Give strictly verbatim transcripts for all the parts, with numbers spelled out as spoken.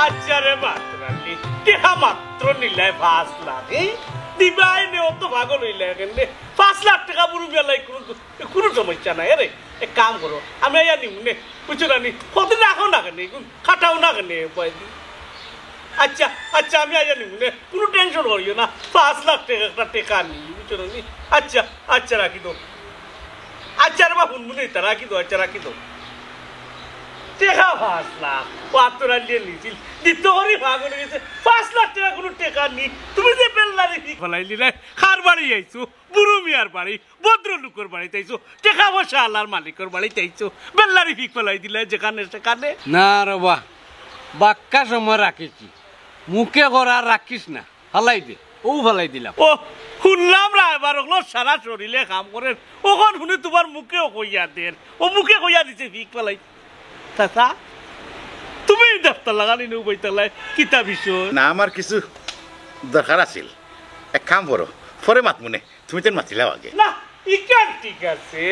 আচ্ছা রে বাতরালি, টেকা মাত্র নিলায় পাঁচ লাখ, এ? দিবায় নে, অত পাগল অইলায় কেনে? পাঁচ লাখ টেকা বুরু মিয়ার লাগি কুনু, কুনু সমস্যা নাই। এরে, এক কাম করো, আমি আইয়া নিমু নে, বুঝছো না নি? কতদিন রাখো না কেনে, খাটাও না কেনে, উপায় দি। আচ্ছা, আচ্ছা, আমি আইয়া নিমু নে, কুনু tension করিও না। পাঁচ লাখ টেকা একটা টেকা নি, বুঝছো না নি? আচ্ছা, আচ্ছা, রাখি দেও। আচ্ছা রে বা, হুনমু নে ইতা, রাখি দেও, আচ্ছা, রাখি দেও। টেকা পাঁচ লাখ, বাতরালিয়ে নিছিল, দিতো করি পাগল অই গেছে। পাঁচ লাখ টেকা কুনু টেকা নি, তুমি যে বেল্লারি ফিক ফালাই দিলায়, কার বাড়ি আইছো? বুরু মিয়ার বাড়ি, ভদ্রলোকর বাড়িত আইছো, টেকা পয়সা আলার মালিকর বাড়িত আইছো, বেল্লারি ফিক ফালাই দিলায় যেখানে সেখানে। না রে বা, বাক্কা সময় রাখিছি, মুখে করা রাখিস না, ফালাই দে, অউ ফালাই দিলাম। ও, হুনলাম রায়বার অকলর সারা শরীরে কাম করের, অখন হুনি তুমার মুখেও কইয়া দের, অউ মুখে কইয়া দিছে ফিক ফালাই। চাচা, তুমি ই দপ্তর লাগানি নু বইতালায়, কিতা বিষয়? না, আমার কিছু দরকার আছিল, এক কাম করো, পরে মাতমু নে। তুমি তো মাতিলাও আগে। না, ইখান ঠিক আছে।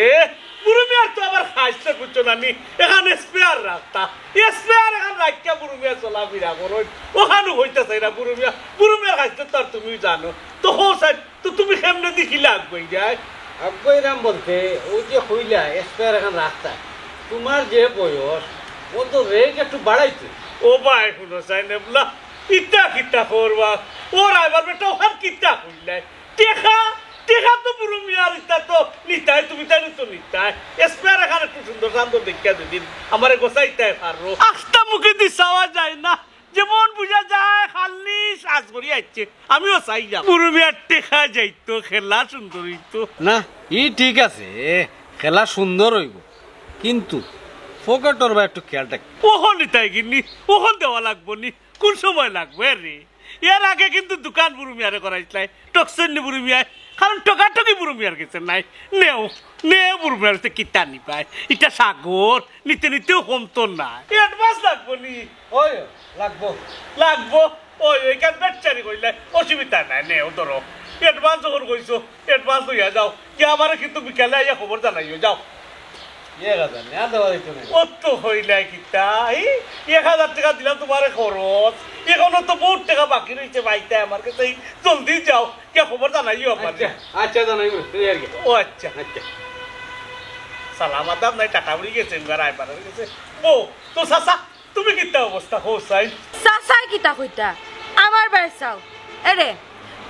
বুরু মিয়ার তো আবার খাইছলত বুঝছো না নি, এখান spare রাখতা। Spare এখান রাখিয়া বুরু মিয়া চলাফিরা করইন। অখানউ কইতা চাইরা বুরু মিয়া, বুরু মিয়ার খাইছলত তো আর তুমিও জানো। তো হো সাইড, তো তুমি কেমনে দেখিলা আগুয়াই যায়? আগুয়াইরাম বলতে, অউ যে কইলা, spare এখান রাখতা। তুমার যে বয়স, অউ তো rate একটু বাড়াইতে। ও ভাই, হুনো চাইন এবলা, ইতা কিতা করবা? ও রায়বার বেটা, অখান কিতা কইলায়? টেকা, টেকা তো বুরু মিয়ার, ইতা তো নিতায়, তুমি তাইন তো নিতায়। Spare এখান একটু সুন্দর সান্দর দেখিয়া দিদিন, আমারে গোছাইতায় পারো। আস্তা মুখেদি চাওয়া যায় না, যেমন বুঝা যায় খালি সাজ করি আইছে। আমিও চাইলাম বুরু মিয়ার টেকা যাইতো, খেলা সুন্দর অইতো। না, ই ঠিক আছে, খেলা সুন্দর অইবো, কিন্তু পকেটর বা একটু খেয়াল রাখ। অখন নিতায় গিনি, অখন দেওয়া লাগবো নি, কুন সময় লাগবো রে? এর আগে কিন্তু দোকান বুরু মিয়ারে করাইছলায়, ঠকছইন নি বুরু মিয়ায়, কারণ ঠকাঠকি বুরু মিয়ার গেছে নাই। নেও, নেও বুরু মিয়ার গেছে কিতা নিবায়? ইটা সাগর, নিতে নিতেও কমতো নায়। Advance লাগবো নি? ওই, লাগবো। লাগবো? ওই, ওইখান বেচারি কইলে অসুবিধা নাই, নেও ধরো। Advance যখন কইছো, advance লইয়া যাও। কি আমারে কিন্তু বিকালে আইয়া খবর জানাইও, যাও। এক হাজার না, দেওয়া যাইতো না। অত কইলায় কিতা? এই এক হাজার টেকা দিলাম তুমারে খরচ, অখনো তো বউত টেকা বাকি রইছে বাইতে আমার গেছে। এই জলদি যাও, গিয়া খবর জানাইও আমারে। আচ্ছা, আচ্ছা, জানাইমু, এই আর কি। ও আচ্ছা। আচ্ছা। সালাম আদাব নাই, টাটা উড়ি গেছে, এবার আইবার গেছে। ও, তো চাচা, তুমি কিতা অবস্থা, কও চাই? চাচায় কিতা কইতা? আমার বায় চাও। এরে,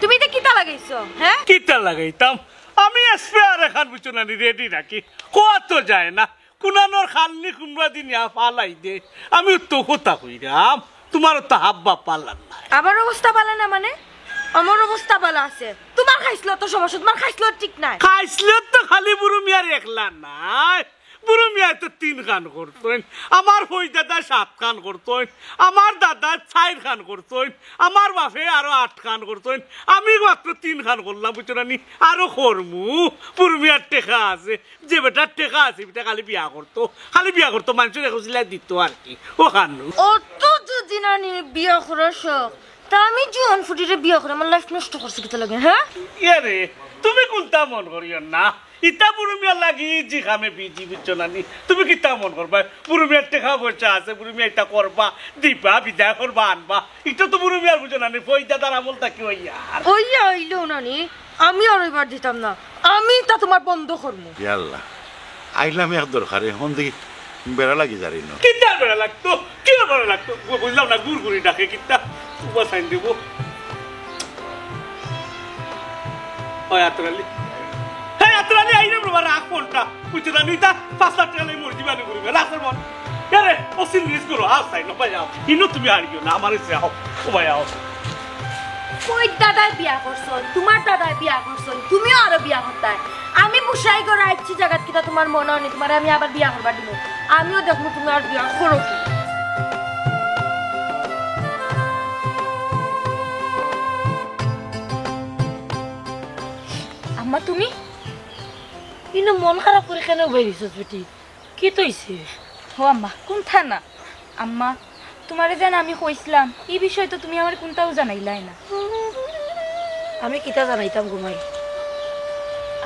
তুমি ইতা কিতা লাগাইছো, হে? কিতা লাগাইতাম? আমি spare এখান বুঝছো না নি, ready রাখি। কওয়া তো যায় না। কুনানোর খালনি কুনবাদি নিয়া ফালাই দে। আমি তো কথা কইরাম, তুমার তো হাব্বা পালার নাই। আমার অবস্থা বালা না মানে? আমার অবস্থা বালা আছে। তুমার খাইছলত তো সমস্যা, তুমার খাইছলত ঠিক নাই। খাইছলত তো খালি বুরু মিয়ার একলা নাই। বুরু মিয়ায় তো তিনখান করছইন, আমার ফইদাদায় সাতখান করছইন, আমার দাদায় চাইরখান করছইন, আমার বাপে আরো আটখান করছইন, আমি মাত্র তিনখান করলাম, বুঝছো না নি? আরো করমু, বুরু মিয়ার টেকা আছে, যে বেটার টেকা আছে, বেটা খালি বিয়া করতো, খালি বিয়া করতো, মানষর এক উছিলায় দিতো আর কি, অখান। অত যদি না নি বিয়া করার শখ, তা আমি জোয়ান ফুড়িরে বিয়া করি আমার life নষ্ট করছি কিতা লাগি, হে? এরে, তুমি কুনতা মন করিও না। ইতা বুরু মিয়ার লাগি জি কামে busy, বুঝছো না নি? তুমি কিতা মন করবায়? বুরু মিয়ার টেকা পয়সা আছে, বুরু মিয়ায় ইতা করবা, দিবা, বিদায় করবা, আনবা। ইতা তো বুরু মিয়ার বুঝছো না নি? ফইদাদার আমল থাকি অইয়া আর। অইয়া অইলেও না নি, আমি আর অইবার দিতাম না। আমি ইতা তুমার বন্ধ করমু। ইয়া আল্লাহ, আইলাম এক দরকারে, হন দেখি বেড়া লাগি যারি ন। কিতার বেড়া লাগতো? কিতার বেড়া লাগতো? বু-, বুঝলাম না, গুড় গুড়ি ডাকে কিতা? উবা সাইন দিব। ওই আতর আলী। হে আতর আলী, আইলাম রে বাবা, রাখ ফোনটা। বুঝছো না, নিতা পাঁচ লাখ টেকা লই মরি যিবা নি করবে। রাখের মন। আরে, ও সিন রিস করো, আও সাইন, ও ভাই আও। ইনো তুমি হারিও না, আমার ইসে আও। ও ভাই আও। কই দাদায় বিয়া করছইন, তুমার দাদায় বিয়া করছইন, তুমিও আরো বিয়া করতায়। আমি বুসাই করে আইছি জাগাত কিতা তুমার মনো অয়নি, তুমারে আমি আবার বিয়া করবার দিমু। আমিও দেখমু তুমি আর বিয়া করো কি। আম্মা তুমি? ইনো মন খারাপ করি কেনে বই রইছস বেটি? কিতা অইছে? ও আম্মা, কুন্তা না। আম্মা, তুমারে যেন আমি কইছলাম, ই বিষয়ে তো তুমি আমারে কুন্তাও জানাইলায় না। আমি কিতা জানাইতাম গো মাই?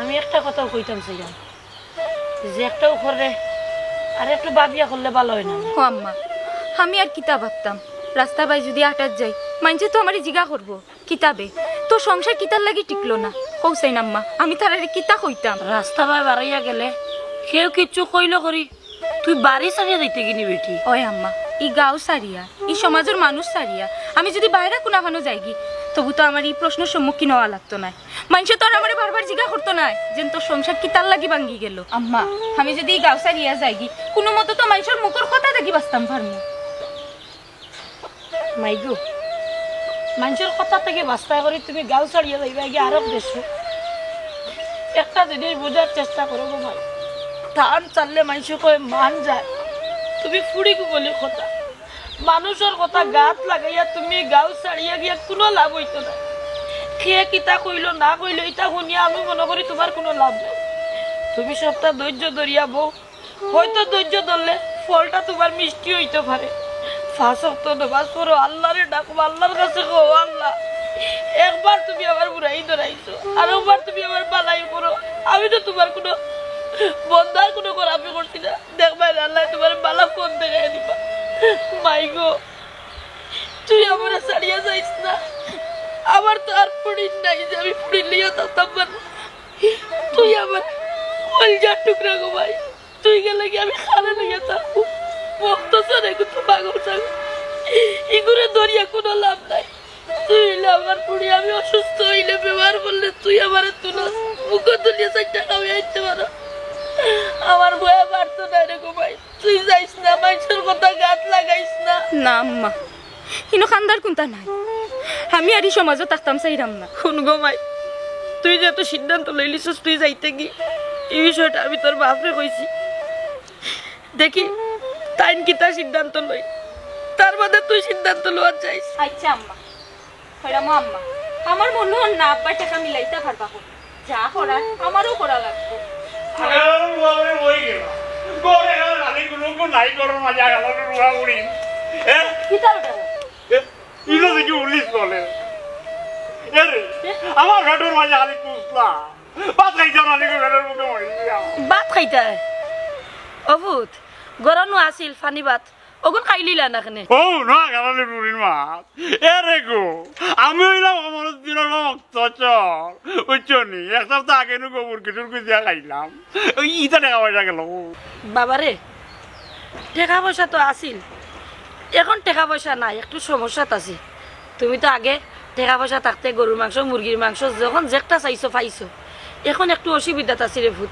আমি একটা কথাউ কইতাম চাইরাম, যে একটাউ কররে, আর একটু ভাবিয়া করলে ভালা অয় না? ও আম্মা, আমি আর কিতা ভাবতাম? রাস্তা বায় যুদি আটাত যাই, মাইনষে তো আমারে জিগা করবো, "কিতা বে, তোর সংসার কিতার লাগি টিকলো না?" কও চাইন আম্মা, আমি তারারে কিতা কইতাম? রাস্তা বায় বারইয়া গেলে কেউ কিচ্ছু কইলো করি, তুই বাড়ি ছাড়িয়া যাইতে গিনি বেটি? ওই আম্মা, ই গাঁও ছাড়িয়া, ই সমাজর মানুষ ছাড়িয়া আমি যুদি বাইরে কুনাখানো যাইগি, তবু তো আমার ই প্রশ্নর সম্মুখীন অওয়া লাগতো নায়। মাইনষে তো আর আমারে বারবার জিগা করতো নায় যেন তোর সংসার কিতার লাগি ভাঙ্গি গেলো। আম্মা, আমি যুদি ই গাঁও ছাড়িয়া যাইগি, কুনুমতো তো মাইনষর মুখর কথা থাকি বাঁচতাম পারমু। মাইগো, মাইনষর কথা থাকি বাঁচতায় করি তুমি গাঁও ছাড়িয়া যাইবায় গি আরব দেশো। একটা জিনিস বুঝার চেষ্টা করো গো মাই, ধান চাললে মাইনষে কয় মান যায়, তুমি ফুড়ি গো বলি কথা। মানুষর কথা গাত লাগাইয়া তুমি গাঁও ছাড়িয়া গিয়া কুনু লাভ অইতো না। কে কিতা কইলো না কইলো, ইতা হুনিয়া আমি মনো করি তুমার কুনু লাভ নাই। তুমি সবটা ধৈর্য ধরিয়া বও, হয়তো ধৈর্য ধরলে ফলটা তুমার মিষ্টি অইতো পারে। পাঁচ ওয়াক্ত নামাজ পড়ো, আল্লারে ডাকো, আল্লার কাছে কও, "আল্লা, একবার তুমি আমার বুরাই ধরাইছো, আরোকবার তুমি আমার ভালাই করো। আমি তো তুমার কুনু বন্দার কুনু খারাপি করছি না।" দেখবায় রে, আল্লায় তুমার ভালা পথ দেখাইয়া দিবা। মাইগো, তুই আমারে ছাড়িয়া যাইস না। আমার তো আর ফুড়ির নাই যে আমি ফুড়ির লইয়া থাকতাম পারমু। তুই আমার কলিজার টুকরা গো মাই। তুই গেলে গি আমি কারে লইয়া থাকমু? মুক্তাছর এগু তো পাগল ছাগল। ইগুরে ধরিয়া কুনু লাভ নাই। তুই অইলে আমার ফুড়ি, আমি অসুস্থ অইলে, বেমার পড়লে তুই আমারে তুলস। মুখো তুলিয়া চাইরটা খাওয়াইতে পারো। আমার বয়ে পারতো নায় রে গো মাই। তুই যাইস না, মাইনষর কথা গাত লাগাইস না। না আম্মা, ইনো কান্দার কুন্তা নাই। আমি আর ই সমাজো থাকতাম চাইরাম না। হুন গো মাই, তুই যেহেতু সিদ্ধান্ত লইলিছস তুই যাইতে গি, ই বিষয়টা আমি তোর বাফরে কইছি। দেখি, তাইন কিতা সিদ্ধান্ত লইন, তার বাদে তুই সিদ্ধান্ত লওয়ার চাইস। আইচ্ছা আম্মা, কইরাম আম্মা, আমার মনো অর না আব্বায় টেকা মিলাইতা পারবা করি। যা করার, আমারও করা লাগবো। আরে বাবা রে, অই গেল। ঘরে আর রানী গুলো নাই, ঘরর মাঝে গেল রুয়া উড়ি। এ? কিতা ওটা? এ? ইনো দেখি পুলিশ বলে। এ রে, আমার পেটর মাঝে খালি কুসলা। ভাত খাইতাম না, নাকি পেটর মুখে মরি গেলাম। ভাত খাইতায়? ও পুত, গরনু আছিল, ফানি ভাত। অগুন খাইলিলা না কেনে? ও, না, কারণ বুড়ির মাছ। এ রে গো, আমি অইলাম আমার দিনের মক্তচর। বুঝছো নি? এক সপ্তাহ আগে নু গোবর কিশোর কুচিয়া খাইলাম। ওই ইটা টেকা পয়সা গেল। বাবারে, টেকা পয়সা তো আছিল, এখন টেকা পয়সা নাই, একটু সমস্যাত আছি। তুমি তো আগে টেকা পয়সা থাকতে গরুর মাংস, মুরগির মাংস যখন যেটা চাইছো পাইছো। এখন একটু অসুবিধাত আছি রে পুত,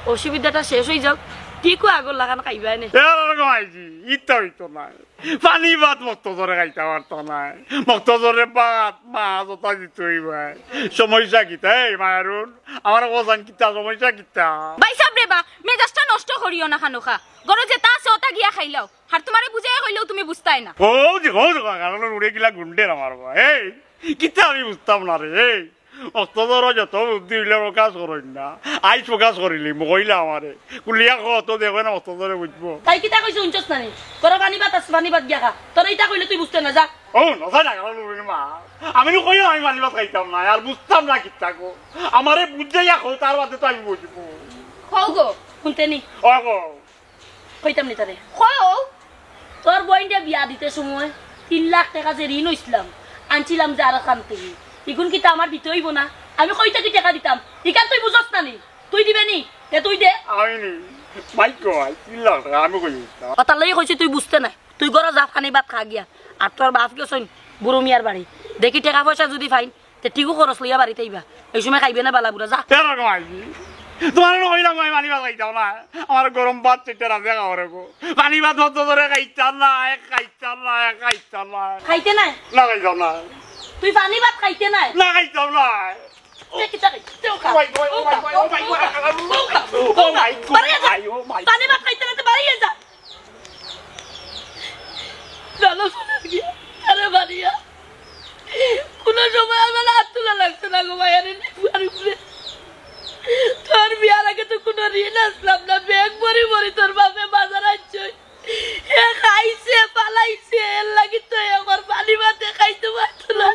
অসুবিধাটা শেষ অই যাউক, ঠিকও আগর লাখান খাইবায় নে। এ আর ঘুমাইছি, ইতা অইতো নায়। পানি ভাত মক্তচরে খাইতা পারতো নায়। মক্তচরে ভাত, মাছ, ওটা দিতে অইবায়। সমস্যা কিতা? এই মায়ারুন, আমার অবস্থান কিতা, সমস্যা কিতা? ভাইসাব রে বা, মেজাজটা নষ্ট করিও না খানোখা। ঘরো যেটা আছে ওটা গিয়া খাইলাও। আর তুমারে বুঝাইয়া কইলেও তুমি বুঝতায় না। ও যে, ও যে, কারণ উড়ে গিলা গুন্ডের আমার বা। এই, কিতা আমি বুঝতাম না রে, এই। মক্তচরো যত বুদ্ধি অইলে প্রকাশ করইন না। আইজ প্রকাশ করিলি, মকইলা আমারে। কুলিয়া কত দেখবে না মক্তচরে বুঝবো। তাই কিতা কইছে হুনছস না নি? তোর পানি ভাত আছে, পানি ভাত গিয়া খা। তোর ইটা কইলে তুই বুঝতে না, যা। ও, না, না, না, না, না, মা। আমি নু কইলাম আমি পানি ভাত খাইতাম না, আর বুঝতাম না কিতা গো। আমারে বুঝাইয়া কও, তার বাদে তো আমি বুঝবো। কও গো। হুনতে নি? ও গো। কইতাম নি তারে। কও। তোর বইনরে বিয়া দিতে সময় তিন লাখ টেকা যে ঋণ অইছিলাম, আনছিলাম যে আরো কান থাকি। ইগুন কিতা আমার দিতে অইবো না? আমি কই থাকি টেকা দিতাম? ইখান তুই বুঝস না নি? তুই দিবে নি? তে তুই দে। আমি নি? মাই কয়, তিন লাখ টেকা আমি কই দিতাম? অতার লাগি কইছি তুই বুঝতে নায়। তুই ঘরো যা, পানি ভাত খা গিয়া। আর তোর বাফ গেছইন বুড়ো মিয়ার বাড়ি। দেখি টেকা পয়সা যুদি পাইন, তে ঠিকও খরচ লইয়া বাড়িত আইবা। এই সময় খাইবে না বালা বুড়া, যা। এরকম আইবি। তুমারে নু কইলাম আমি পানি ভাত খাইতাম না। আমার গরম ভাত চাইরটা রাঁধিয়া খাওয়ারে গো। পানি ভাত মক্তচরে খাইতাম না, খাইতাম না, খাইতাম না। খাইতে নায়? না খাইতাম না। তুই পানি ভাত খাইতে নায়? না খাইতাম না। তে কিতা খাইতে? তেও খা। Oh my God, oh my God, oh my God, oh my God, oh my God, oh my God, oh my God। বাড়ি যা। পানি ভাত খাইতে না, তে বাড়ি যা। জানো, আরে মারিয়া, কোনো সময় আমার হাত তোলা লাগছে না গো মাই, আরে নিপুয়ার উপরে। তোর বিয়ার আগে তো কোনো ঋণ আসলাম না, ব্যাগ ভরি ভরি তোর বাপে বাজার আনছে। এ খাইছে, পালাইছে, এর লাগি তো এ আমার পানি ভাতে খাইতে পারতো না।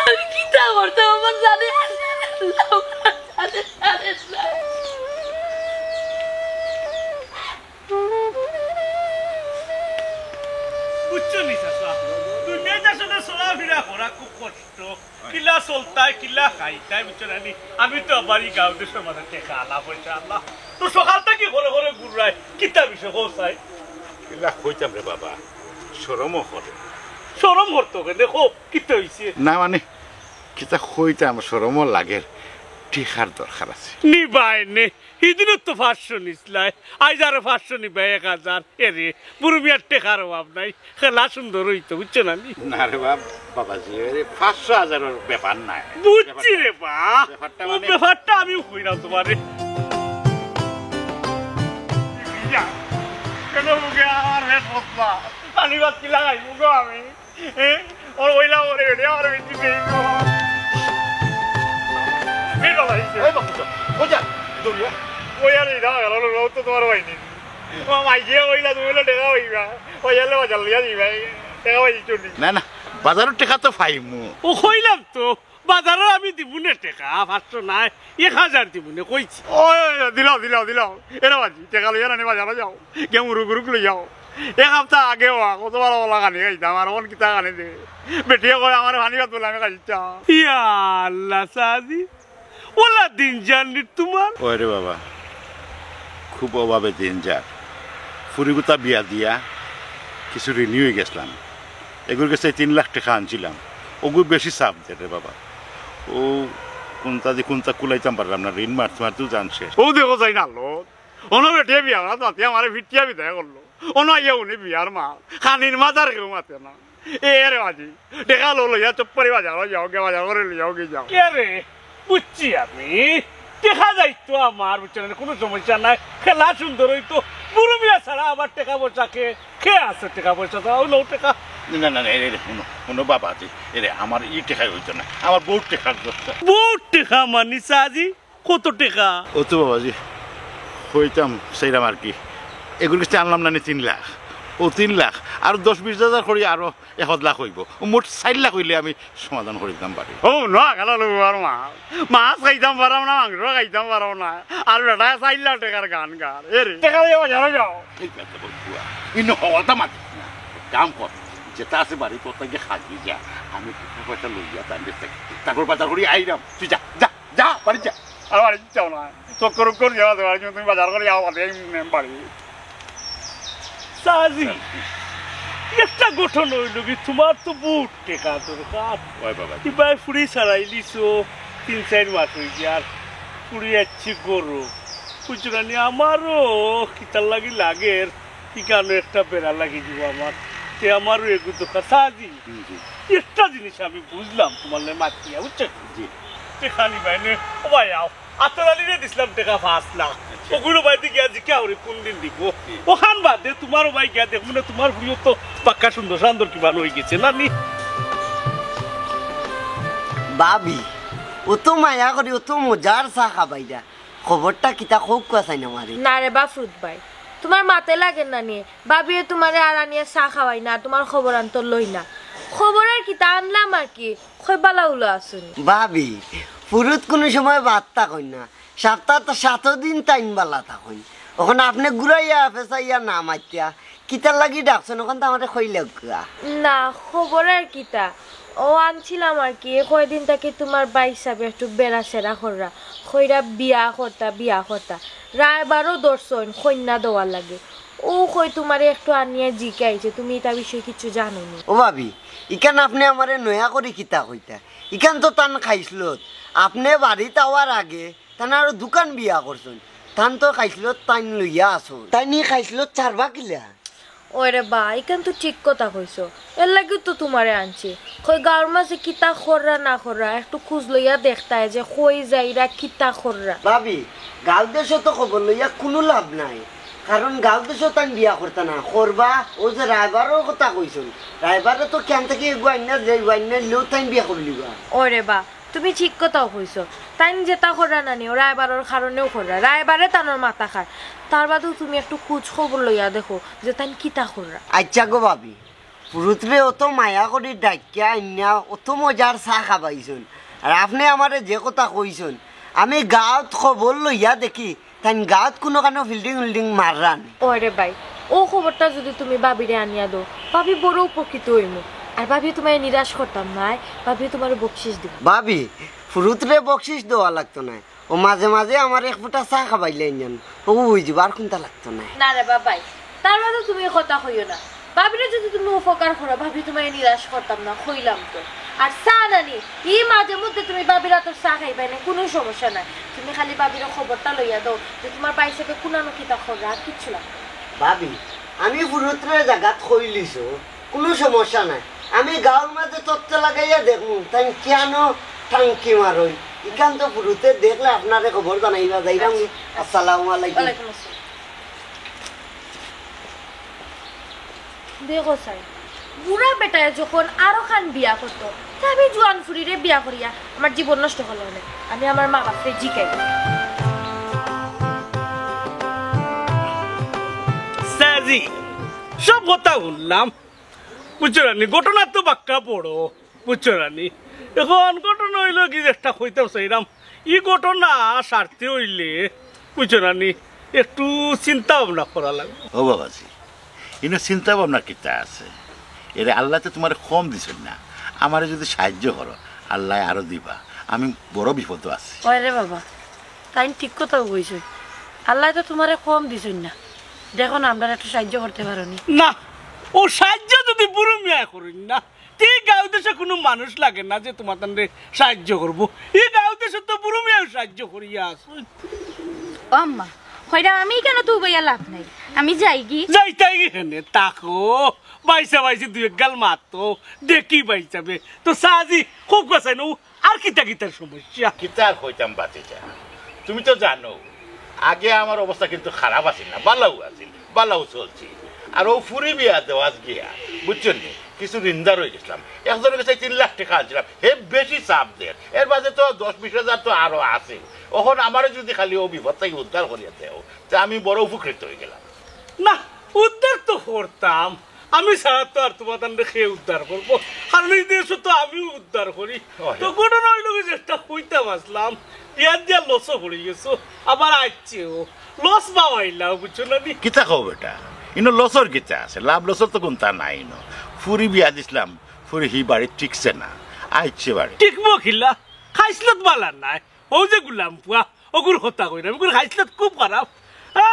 আমি কিতা করতাম, আমার জানে আর জানে না, আমার জানে আর জানে না। বুঝছো নি স্যার? চলাফিরা করা খুব কষ্ট। কিলা চলতায়, কিলা খাইতায়, বুঝছো না নি? আমি তো আবার ই গাঁও দেশর মাঝে টেকা আলা পয়সা আলা। তো সকাল থাকি ঘরে ঘরে ঘুরাই, কিতা বিষয় কও চাই? কিলা কইতাম রে বাবা, শরমও করে। শরম করতো কেনে? কও, কিতা অইছে? না মানে, কিতা কইতাম, শরমও লাগের, টেকার দরকার আছে। নিবায় নে, হিদিনও তো পাঁচশো নিছলায়, আইজ আরো পাঁচশো নিবায়, এক হাজার। এরে, বুরু মিয়ার টেকার অভাব নাই, খেলা সুন্দর অইতো, বুঝছো না নি? না রে বাপ, বাবাজি, এরে পাঁচশো হাজারর ব্যাপার নায়। বুঝছি রে বা, ব্যাপারটা ও মানে ব্যাপারটা আমিও কইরাম তুমারে। ইয়া, কেনে মুখে আমার পেট ফসলা? পানি ভাত কিলা খাইমু গো আমি? এ? ওর ওইলা ওরে বেটে, আমার বেটি নেই গো। এই বাবা, এই যে। এই বাবা, কই যা? দৌড়িয়া। ওই আর এই দাঁড়া গেল, ও তো তুমার ভাই নেই। ও মাই যে ওইলা, তুমি ওইলা টেকা অইবা। ওই এলে বাজার লইয়া দিবা, এই টেকা পাই চলি। না, না, বাজারর টেকা তো পাইমু। ও কইলাম তো, বাজারো আমি দিমুনে টেকা, পাঁচশো নায়, এক হাজার দিমুনে কইছি। ও, দিলাও, দিলাও, দিলাও। এরে বাজি, টেকা লইয়া না নি বাজারো যাও। গিয়া মুরগ গুরুক লইয়াও। এক হাপ্তা আগেও কত ভালা ভালা খানি খাইতাম, আর অখন কিতা খানি দে। বেটিয়ে কয়, "আমারে পানি ভাত বলে আমি খাইতাম।" ইয়া আল্লাহ, সাজি, ওলা দিন যার নি তুমার। ওই রে বাবা, খুব অভাবে দিন যার। ফুরিগুতা বিয়া দিয়া কিছু ঋণী অইগেছলাম। এগুর গেছে তিন লাখ টেকা আনছিলাম, ওগু বেশি চাপ দের রে বাবা। ও কুনতা দি কুনতা কুলাইতাম পারলাম না, ঋণ মারতে মারতেও জান শেষ। ও দেখো যাই না লো, অনো বেটিয়ে বিয়া করাত মাতি আমারে ফিটিয়া বিদায় করলো। অনো আইয়া উনি বিয়ার মাল, খানির মাঝে আর কেউ মাতে না। এ রে বাজি, টেকা লো লইয়া চুপ করি বাজারো যাও, গিয়া বাজার করি লইয়াও গিয়া যাও। এ রে, বুঝছি আমি। টেকা যাইতো আমার, বুঝছো না, কুনু সমস্যা নাই। খেলা সুন্দর অইতো। বুরু মিয়া ছাড়া আবার টেকা পয়সা কে, কে আছে টেকা পয়সা? দাও, লও টেকা। না, না, না, এই, এই, হুনো, হুনো বাবাজি, এরে, আমার ই টেকায় অইতো না, আমার বউত টেকার দরকার। বউত টেকা মানি সাজি? কত টেকা? ও তো বাবাজি, কইতাম চাইরাম আর কি, এগুর গেছে আনলাম না নি তিন লাখ, ও তিন লাখ, আর দশ বিশ হাজার করি আরো এক লাখ অইবো, ও মোট চাইর লাখ অইলে আমি সমাধান করি দিতাম পারি। ও না, গেল লো আর মা, মাছ খাইতাম পারাম না, মাংস খাইতাম পারাম না, আর বেটায় চাইর লাখ টেকার গান গার। এ রে, টেকা লইয়া বাজারো যাও। এই বেটা বল বুয়া, ইনো হওয়াটা মাতিস না। কাম কর, যেটা আছে বাড়ি, তোর তাকে খাবি যা। আমি টেকা পয়সা লইয়া তার কাছ থেকে তারপর বাজার করি আইরাম। তুই যা, যা, যা, বাড়ি যা। আর বাড়ি যাও না, চক্কর উক্কর যাওয়া যাবে, তুমি বাজার করি আও, বাদে আমি বাড়ি। সাজি, একটা ঘটনা অইলো কি, তুমার তো বউত টেকা দরকার। ওই বাবা। ইবায় ফুড়ি ছাড়াইলিছো, তিন চাইর মাস অইছে, আর ফুড়ি আইছে গরু। বুঝছো না নি, আমারও কিতার লাগি লাগের, ইখানো একটা বেড়া লাগি দিব আমার। তে আমারও এগু দরকার। সাজি, হুম, জি। একটা জিনিস আমি বুঝলাম তুমার লগে মাতিয়া, বুঝছো? জি। টেকা নিবায় নে, ও ভাই আও। আতর আলীরে দিছলাম টেকা পাঁচ লাখ। আচ্ছা। ওগুলো বাইতে গিয়া জিকা ওরে কোন দিন দিব? জি। ওখান বাদে তুমার ও ভাই গিয়া দেখমু না, তুমার ফুড়িও তো পাক্কা সুন্দর সান্দর কিবা অইগেছে, না নি? ভাবি, অত মায়া করি, অত মজার চা খাবাইরা। খবরটা কিতা কউক্কা চাইন আমারে। না রে বা ফুরুত ভাই, তুমার মাতে লাগে না নি? ভাবিয়ে তুমারে আর আনিয়া চা খাওয়াই না, তুমার খবর আন্তর লই না। খবর আর কিতা, আনলাম আর কি, কই বালা উলা আছইন। ভাবি, ফুরুত কুনু সময় বাদ থাকইন না, সাপ্তাত সাতো দিন তাইন বালা থাকইন। অখন আপনে ঘুরাইয়া পেছাইয়া না মাতিয়া, কিতার লাগি ডাকছইন, অখান তো আমারে কইলে অগুয়া। না, খবর আর কিতা, ও আনছিলাম আর কি, কয়দিন থাকি তুমার ভাইসাবে একটু বেড়া সেরা কররা, কইরা বিয়া করতা, বিয়া করতা, রায়বারও ধরছইন কইন্যা দেওয়ার লাগি। ও কই তুমারে একটু আনিয়া জিকাইছে, তুমি ইতা বিষয়ে কিচ্ছু জানো নি? ও ভাবি, ইখান আপনে আমারে নয়া করি কিতা কইতা? ইখান তো তান খাইছলত। আপনে বাড়িত আওয়ার আগে তান আরো দুখান বিয়া করছইন। তান তো খাইছলত তাইন লইয়া আছইন। তাইন ই খাইছলত ছাড়বা কিলা? ওরে বা, ইখান তো ঠিক কথা কইছো। এর লাগিউ তো তুমারে আনছি। কই গাঁওর মাঝে কিতা কররা না কররা, একটু খুঁজ লইয়া দেখতায় যে কই যাইরা, কিতা কররা। ভাবি, গাঁও দেশো তো খবর লইয়া কুনু লাভ নাই। কারণ গাঁও দেশো তাইন বিয়া করতা না, করবা, অউ যে রায়বারর কথা কইছইন, রায়বারে তো কিয়ান থাকি এগু আইন্না যাইবো, আইন্না নিলেউ তাইন বিয়া করিলিবা। ওরে বা, তুমি ঠিক কথাউ কইছো। তাইন যেতা কররা না নি, ও রায়বারর কারণেউ কররা। রায়বারে তানর মাথা খার। তার বাদেউ তুমি একটু খুঁজ খবর লইয়া দেখো যে তাইন কিতা কররা। আইচ্ছা গো ভাবি, ফুরুতরে অত মায়া করি ডাকিয়া আইন্না অত মজার চা খাবাইছইন, আর আপনে আমারে যে কথা কইছইন, আমি গাঁওত খবর লইয়া দেখি তাইন গাঁওত কুনুখানো ফিল্ডিং উল্ডিং মাররা নি। ওরে ভাই, অউ খবরটা যুদি তুমি ভাবিরে আনিয়া দেও, ভাবি বড় উপকৃত অইমু। আর ভাবিও তুমারে নিরাশ করতাম নায়, ভাবিও তুমারে বকশিশ দিবা। ভাবি, ফুরুতরে বকশিশ দেওয়া লাগতো নায়, ও মাঝে মাঝে আমার এক ফুটা চা খাবাইলে ইঞ্জান, ও অইযিবো, আর কুন্তা লাগতো নায়। না রে বাবাই, তার মাঝে তুমি কথা কইও না। ভাবিরে যদি তুমি উপকার করো, ভাবি তুমারে নিরাশ করতাম না, কইলাম তো। আর চা নানি, ই মাঝে মধ্যে তুমি ভাবির আতর চা খাইবায় না, কুনু সমস্যা নাই। তুমি খালি ভাবিরে খবরটা লইয়া দেও যে তুমার ভাইসাবে কুনানো কিতা কররা, আর কিচ্ছু না। ভাবি, আমি ফুরুতরে জাগাত কইলিছো, কুনু সমস্যা নাই। আমি গাউর মাঝে তত্ত্ব লাগাইয়া দেখমু, তাইন কিয়ানো টাঙ্কি মারইন। ইখান তো ফুরুতে দেখলে আপনারে খবর জানাইবা। যাইরাম। আচ্ছা। আসসালামু আলাইকুম। ওয়ালাইকুম আসসালাম। দেখো চাই, বুড়া বেটায় যখন আরো খান বিয়া করতো, তে আমি জুয়ান ফুরিরে বিয়া করিয়া আমার জীবন নষ্ট করলাম না। আমি আমার মা বাপরে জিকাই। চাচি, সব কথা হুনলাম, বুঝছো না নি? ঘটনা তো বাক্কা বড়, বুঝছো না নি? এখন ঘটনা অইলো কি, একটা কইতাম চাইরাম, ই ঘটনা সারতে অইলে, বুঝছো না নি, একটু চিন্তা ভাবনা করা লাগবো। ও বাবাজি, ইনো চিন্তা ভাবনা কিতা আছে? এরে আল্লায় তো তুমারে কম দিছইন না, আমারে যদি সাহায্য করো, আল্লায় আরো দিবা। আমি বড় বিপদো আছি। ওই রে বাবা, তাইন ঠিক কথাউ কইছইন। আল্লায় তো তুমারে কম দিছইন না, দেখো না, আমরারে একটু সাহায্য করতে পারো নি? না, অউ সাহায্য যদি বুরু মিয়ায় করইন না, তে ই গাউ দেশো কুনু মানুষ লাগে না যে তুমাতানরে সাহায্য করবো। ই গাউ দেশো তো বুরু মিয়ায়ও সাহায্য করিয়া আছইন। ও আম্মা, কইরাম আমি কেনে তো উবাইয়া লাভ নাই, আমি যাইগি। যাইতায়গি কেনে? থাকো, ভাইসাব আইছে দুই এক গাল মাতো, দেখি ভাইসাবে। তো চাচি, খুব কথা নু, আর কিতা কিতার সমস্যা? কিতা আর কইতাম ভাতিজা, তুমি তো জানো, আগে আমার অবস্থা কিন্তু খারাপ আছিল না, বালাউ আছিল, বালাউ চলছিল। আর অউ ফুরি বিয়া দেওয়াত গিয়া, বুঝছো নি, কিছু ঋণদার অইগেছিলাম। একজনর গেছে তিন লাখ টেকা আনছিলাম, হে বেশি চাপ দের, এর বাদে তো দশ বিশ হাজার তো আরো আছে। অখন আমারে যদি খালি অউ বিপদ থাকি উদ্ধার করিয়া দেও, তে আমি বড় উপকৃত অইগেলাম। না, উদ্ধার তো করতাম, আমি ছাড়া তো আর তুমাতানরে কে উদ্ধার করবো? কারণ ই দেশো তো আমিউ উদ্ধার করি। অয়। তো ঘটনা অইলো কি, যেটা কইতাম আছলাম, ইয়ার দিয়া লসও পড়ি গেছো, আবার আইচ্ছেও। লস বাওয়াইলাও, বুঝছো না নি? কিতা কও বেটা? ইনো লসর কিতা আছে? লাভ লসর তো কুন্তা নাই ইনো। ফুরি বিয়া দিছলাম, ফুরি হি বাড়িত টিকছে না, আইচ্ছে বাড়ি। টিকবো কিলা? খাইছলত বালা নায়। অউ যে গুলাম পুয়া, অগুর কথা কইরাম, অগুর খাইছলত খুব খারাপ।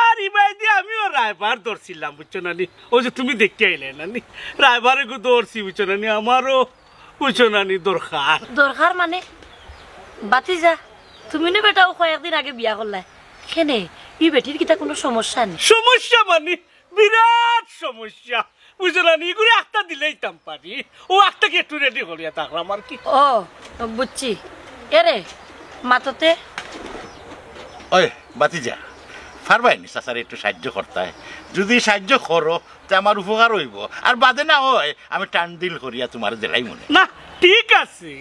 আর ইবায়দি আমিও রায়বার ধরছিলাম, বুঝছো না নি? অউ যে তুমি দেখিয়া আইলায় না নি, রায়বার এগু ধরছি, বুঝছো না নি? আমারও, বুঝছো না নি, দরকার। দরকার মানে? ভাতিজা, তুমি নু বেটা অউ কয়েকদিন আগে বিয়া করলায়, কেনে, ই বেটির কিতা কুনু সমস্যা নি? সমস্যা মানে? বিরাট সমস্যা, বুঝছো না নি? ইগুরে আখতা দিলাইতাম পারি, অউ আখতা কি একটু রেডি করিয়া থাকলাম আর কি। ও, বুঝছি। এরে, মাততে। ওই, ভাতিজা, পারবায় নি চাচারে একটু সাহায্য করতায়? যদি সাহায্য করো, তে আমার উপকার অইবো, আর বাদে না অয় আমি টান ডিল করিয়া তুমারে দিলাইমুনে। না, ঠিক আছে,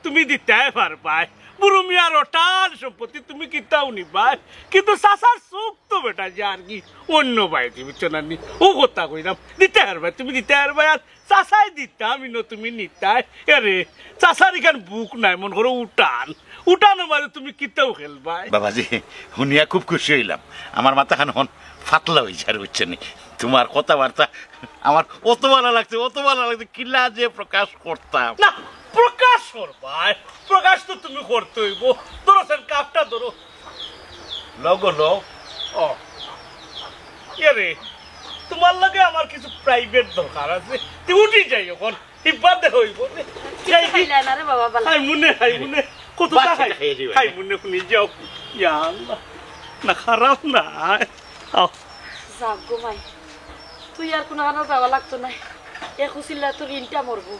তুমি দিতায় পারবায়। বুরু মিয়ার অটাল সম্পত্তি তুমি কিতাউ নিবায়, কিন্তু চাচার চউখ তো বেটা যারগি অন্য বায়দি, বুঝছো না নি? অউ কথা কইরাম, দিতায় পারবায়, তুমি দিতায় পারবায়, আর চাচায় দিতা, আমি ন তুমি নিতায়। এরে, চাচার ইখান বুক নায়, মনো করো উঠান, উঠানর মাঝে তুমি কিতাউ খেলবায়। বাবাজি, হুনিয়া খুব খুশি অইলাম, আমার মাথাখান অখন ফাতলা অইযার, বুঝছো নি? তুমার কথাবার্তা আমার অত ভালা লাগছে, অত ভালা লাগছে, কিলা যে প্রকাশ করতাম। না, প্রকাশ করবায়, প্রকাশ তো তুমি করতে অইবো। ধরো সেন কাপটা ধরো। লও গো, লও। ও। এরে, তুমার লগে আমার কিছু প্রাইভেট দরকার আছে। তে উঠি যাই অখন। ইবার দেখা অইবো নে। যাই কি? খাইলা না রে বাবা, বালা। হায় মনে, হায় মনে। কত বাচ্চা খাই? খাইয়া যাইবা। হায় মনে, হুনি যাও। ইয়া আল্লাহ। না, খারাপ না। আও। যাক গো মাই। তুই আর কুনুখানো যাওয়া লাগতো নায়। এ খুশিল্লা তো ঋণটা মরবো।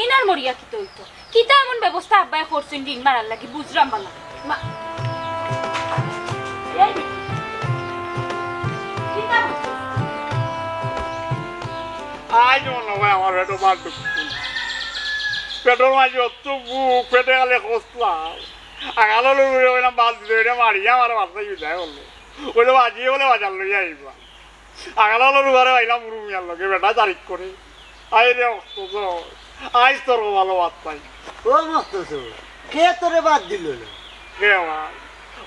ঋণ আর মরিয়া কিতা অইতো? কিতা এমন ব্যবস্থা আব্বায় করছইন ঋণ মারার লাগি, বুঝরাম বালা। মা-, এই, কিতা করছস? আজ মনে অয় আমার পেটো ভাত ঢুকছে না। পেটর মাঝে অত ভুক, পেটে খালি খসলা। আগালো লড়ু রে, অইলাম বাদ দিতে, অইটা মারিয়া আমার বাসায় বিদায় অইলো। অইলে বাজিয়ে বলে বাজার লইয়া আইবা। আগালালো রুবারে আইলাম বুরু মিয়ার লগে, বেটা তারিখ করে। আয় রে মখতসর, আইজ তোর ভালা বাদ পাই। ও মখতসর, কে তোরে বাদ দিলো না? কে আমার?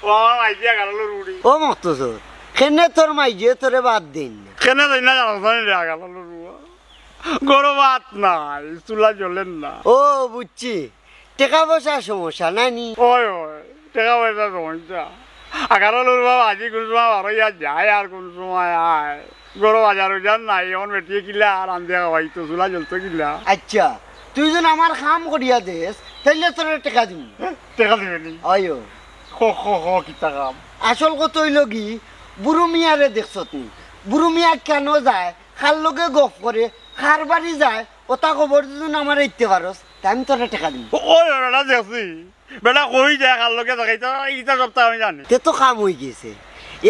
ও আমার মাইজি আগালালো রুড়ি। ও মখতসর, কেনে তোর মাইজিয়ে তোরে বাদ দেইন না? কেনে দেইন না জানোস না রে আগালালো রুবা? ঘরো ভাত নাই, চুলা জ্বলের না। ও, বুঝছি, টেকা পয়সার সমস্যা নানি? ওই, ওই, টেকা পয়সার সমস্যা। আগারো লুরবা বাজি কুন সময় বারইয়া যায় আর কুন সময় আয়। ঘরো বাজার উজার নাই, অখন বেটিয়ে কিলা আর আন্দিয়া খাওয়াইতো, চুলা জ্বলতো কিলা। আচ্ছা, তুই যদি আমার কাম করিয়া দেস, তাইলে তোরে টেকা দিমু। টেকা দিবে নি? অয়। খ, খ, খ, কিতা কাম? আসল কথা অইলো কি, বুরু মিয়ারে দেখছত নি? বুরু মিয়া কেনে যায়, কার লগে গফ করে, কার বাড়ি যায়, অতা খবর যদি আমারে দিতে পারস, তে আমি তোরে টেকা দিমু। ও, ও, বেটা দেখছি। বেটা কই যায়, কার লগে থাকে, ইতা, ইতা সবতা আমি জানি। তে তো কাম অইগেছে।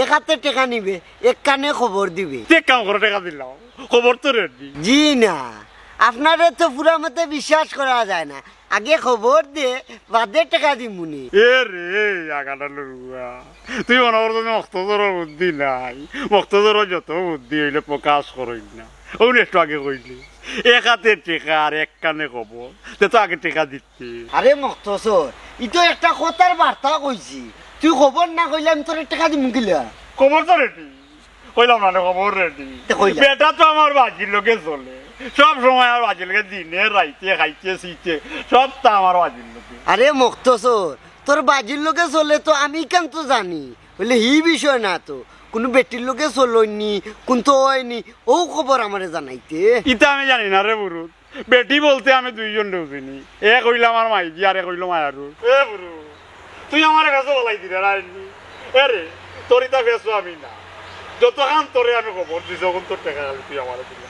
এক আতে টেকা নিবে, এক কানে খবর দিবে। তে এক কাম করো, টেকা দিলাও। খবর তো রেডি। জি না, আপনারে তো পুরা মতে বিশ্বাস করা যায় না। আগে খবর দে, বাদে টেকা দিমুনে। এ রে, আগাটা লড়ুয়া। তুই মনে করো তুমি মক্তজরর বুদ্ধি নাই। মক্তজরর যত বুদ্ধি অইলে প্রকাশ করইন না। অউ একটু আগে কইলে। এক আতে টেকা আর এক কানে খবর। তে তো আগে টেকা দিতে। আরে মক্তজর, ই তো একটা কথার বার্তা কইছি। তুই খবর না কইলে আমি তোরে টেকা দিমু কিলা? খবর তো রেডি। কইলাম না রে, খবর রেডি। তে কইলা। বেটা তো আমার বাজির লগে চলে। সব সময় আমার বাজির লগে দিনে রাইতে খাইতে ছিতে। সবতা আমার বাজির লগে। আরে মক্তজর, তোর বাজির লগে চলে তো আমি কেন তো জানি। অইলে হি বিষয় না তো। কুনু বেটির লগে চলইন নি, কুন্তা অয় নি, অউ খবর আমারে জানাইতে। ইতা আমি জানি না রে বুরু। বেটি বলতে আমি দুইজনরেউ চিনি। এক অইলো আমার মাইজি আর এক অইলো মায়ারু। এ বুরু, তুই আমারে ফেছো বালাই দিরে না এমনি। এ রে, তোর ইতা ফেছো আমি না। যতখান তোরে আমি খবর দিছি, অখন তোর টেকা খালি তুই আমারে দিলে।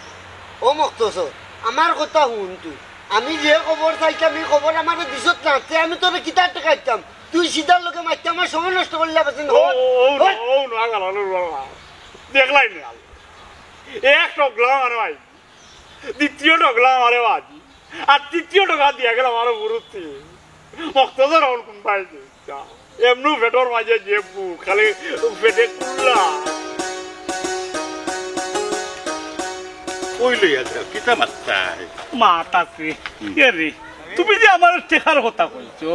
ও মক্তজর, আমার কথা হুন তুই। আমি যে খবর চাইতাম, ই খবর আমারে দিছত না, তে আমি তোরে কিতা টেকা দিতাম? তুই সিধার লগে মারতে আমার সময় নষ্ট করলে বেশি না। ও, ও, ও, ওই! ও, ও, না, না, না, না, না। দেখলাই নি আল। এক টকলা আমার ভাই। দ্বিতীয় টকলা আমারে বাজি। আর তৃতীয় টকলা দিয়া গেল আমার বুরুতে। মক্তজর অখন কুন পাইছে? এমনু পেটর মাঝে যে ভুক, খালি পেটে কুল্লা। কই লইয়া যাও, কিতা মাততায়? মাত আছে। হুম। এ রে, তুমি যে আমার টেকার কথা কইছো,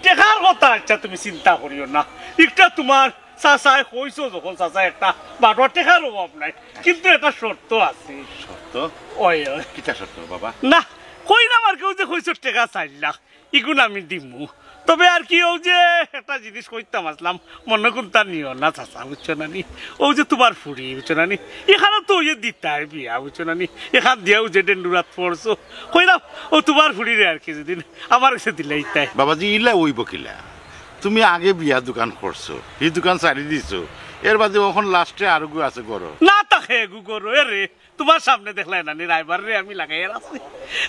টেকার কথা আচ্ছা তুমি চিন্তা করিও না। একটা তোমার চাচায় কইছো যখন, চাচা একটা বাটুয়া টেকার অভাব নাই, কিন্তু একটা শর্ত আছে। শর্ত? ওই, ওই। কিতা শর্ত বাবা? না, কইরাম আর কি, অউ যে কইছো টেকা চাইর লাখ, ইগুন আমি দিমু। তবে আর কি, অউ যে একটা জিনিস কইতাম আছলাম, মনো কুন্তা নিও না চাচা, বুঝছো না নি? অউ যে তুমার ফুড়ি, বুঝছো না নি? ইখানো তো অউ যে দিতায় বিয়া, বুঝছো না নি? ইখান দিয়া অউ যে ডেন্ডুরাত পড়ছো, কইরাম, অউ তুমার ফুড়িরে আর কি যদি আমার গেছে দিলাইতায়। বাবাজি, ইলা অইবো কিলা? তুমি আগে বিয়া দুখান করছো, হি দুখান ছাড়ি দিছো, এর বাদে অখন লাস্টে আরগু আছে ঘরো। না থাকে এগু ঘরো, এ রে, তুমার সামনে দেখলায় না নি, রায়বাররে আমি লাগাইয়া রাখছি।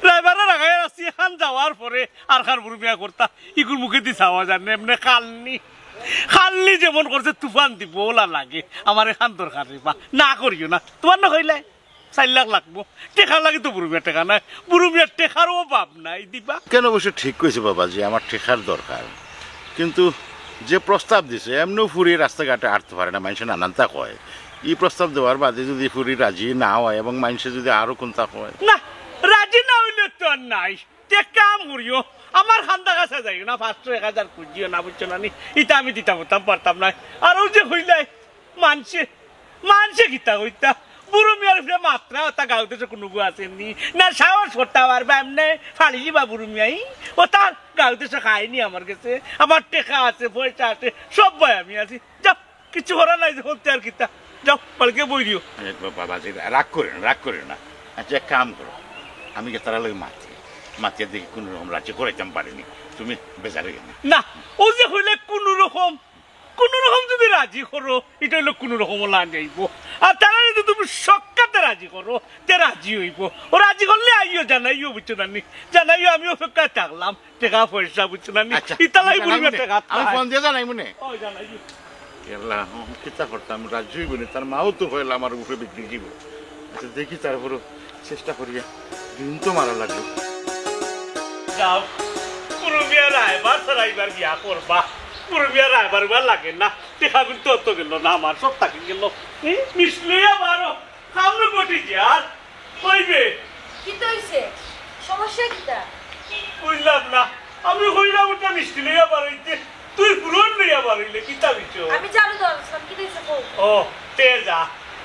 রায়বাররে লাগাইয়া রাখছি, ইখান যাওয়ার পরে আরখান বুরু মিয়া করতা, ইগুর মুখেদি চাওয়া যায় না, এমনে খালনি। খালনি যেমন করছে, তুফান দিব, অলা লাগে। আমার ইখান দরকার রে বা, না করিও না। তুমার না কইলায়, চাইর লাখ লাগবো। টেকার লাগি তো বুরু মিয়ার টেকা নাই, বুরু মিয়ার টেকারও অভাব নাই, দিবা। কেন অবশ্য ঠিক কইছে বাবাজি, আমার টেকার দরকার। কিন্তু যে প্রস্তাব দিছে, এমনেও ফুড়ি রাস্তাঘাটে আটতে পারে না, মাইনষে নানানতা কয়। ই প্রস্তাব দেওয়ার বাদে যদি ফুড়ি রাজি না অয় এবং মাইনষে যদি আরো কুন্তা কয়। না, রাজি না অইলে তো আর নাই। তে এক কাম করিও, আমার কান্দা কাছা যাইও না, পাঁচশো এক হাজার খুজিও না, বুঝছো না নি? ইতা আমি দিতাম পারতাম নায়। আর অউ যে কইলায়, মাইনষে, মাইনষে কিতা কইতা? বুরু মিয়ার উপরে মাতরা অতা গাঁও দেশো কুনুগু আছে নি? না সাহস করতা পারবা এমনে ফাড়ি দিবা বুরু মিয়ায়? অতা গাঁও দেশো খায়নি আমার গেছে। আমার টেকা আছে, পয়সা আছে, সব ভাই আমি আছি। যাও, কিচ্ছু করার নাই যখন তে আর কিতা। যাও, বাড়িত গিয়া বই দিও। এ, বা-, বাবাজি, রা-, রাগ করিও না, রাগ করিও না। আচ্ছা, এক কাম করো, আমি গিয়া তারার লগে মাতি, মাতিয়া দেখি কুনু রকম রাজি করাইতাম পারি নি। তুমি বেজার অইও না। না, অউ যে কইলে কুনু রকম কুনু রকম যদি রাজি করো, ইটা অইলো কুনু রকম অলা যাইবো। আর তারারে যদি তুমি সাক্ষাতে রাজি করো, তে রাজি অইবো। অউ রাজি করলে আইও, জানাইও, বুঝছো না নি? জানাইও, আমি অপেক্ষায় থাকলাম। টেকা পয়সা, বুঝছো না নি? আচ্ছা, ইতালাই আমি বলি জানাইমু নে। টেকা আমি নাই। ফোন দিয়া জানাইমু নে। ও, জানাইও। ইয়াল্লা, কিতা করতাম, রাজি অইবো নি, তার মাও তো কইলা আমার উপরে বিক্রি দিব। আচ্ছা, দেখি তারপরও চেষ্টা করিয়া দিন তো মারা লাগবো। যাও, বুরু মিয়া রায়বার ছাড়া ইবার বিয়া করবা। বুরু মিয়া রায়বার উবার লাগে না। টেকা কিন্তু অত গেল না, আমার সব থাকি গেল। এই মিষ্টি লইয়া বারো, সামনে বটি যে আর কইবে। কিতা অইছে? সমস্যা কিতা? বুঝলাম না। আমি কইলাম ওটা মিষ্টি লইয়া বারইতে, তুই পুরন লইয়া বারইলে, কিতা বিষয়? আমি ঝাড়ু দেওয়া গেছিলাম, কিতা অইছে কও? ও, তে যা।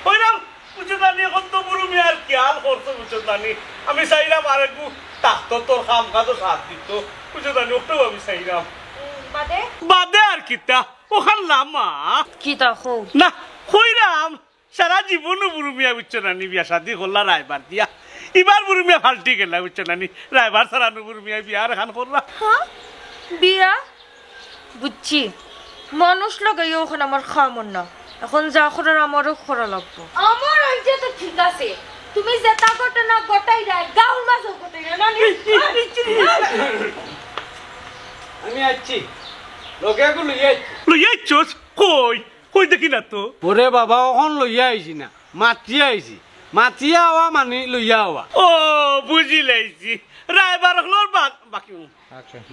কইলাম, বুঝছো না, আমি অখন তো বুরু মিয়ার খেয়াল করছো, বুঝছো? নানি, আমি চাইরাম আরেকগু থাকতো, তোর কাম কাজও সাথ দিত, বুঝছো নানি, অটাউ আমি চাইরাম। উম, বাদে? বাদে আর কিতা, অখান লামা। কিতা কও? না, কইরাম, সারা জীবনও বুরু মিয়া, বুঝছো নানি, বিয়া শাদি করলা রায়বার দিয়া। ইবার বুরু মিয়া ফাল্টি গেলা, বুঝছো নানি, রায়বার ছাড়া নু বুরু মিয়া বিয়া আর এখান করলা। হ্যাঁ? বিয়া? বুঝছি, মানুষ লাগাইয়া অখন আমার কাম অর না। অখন যা করার আমারও করা লাগবো। আমার অইছে তো ঠিক আছে, তুমি যেতা ঘটনা ঘটাইরায়, গাউর মাঝেও ঘটাইরায় না নি? আমি আইছি, লগে এগু লইয়া আইছি। লইয়া আইছস? কই? কই দেখি না তো। ওরে বাবা, অখন লইয়া আইছি না, মাতিয়া আইছি। মাতিয়া আওয়া মানি লইয়া আওয়া। ও, বুঝিলাইছি। রায়বার অকলর বা-, বাকি।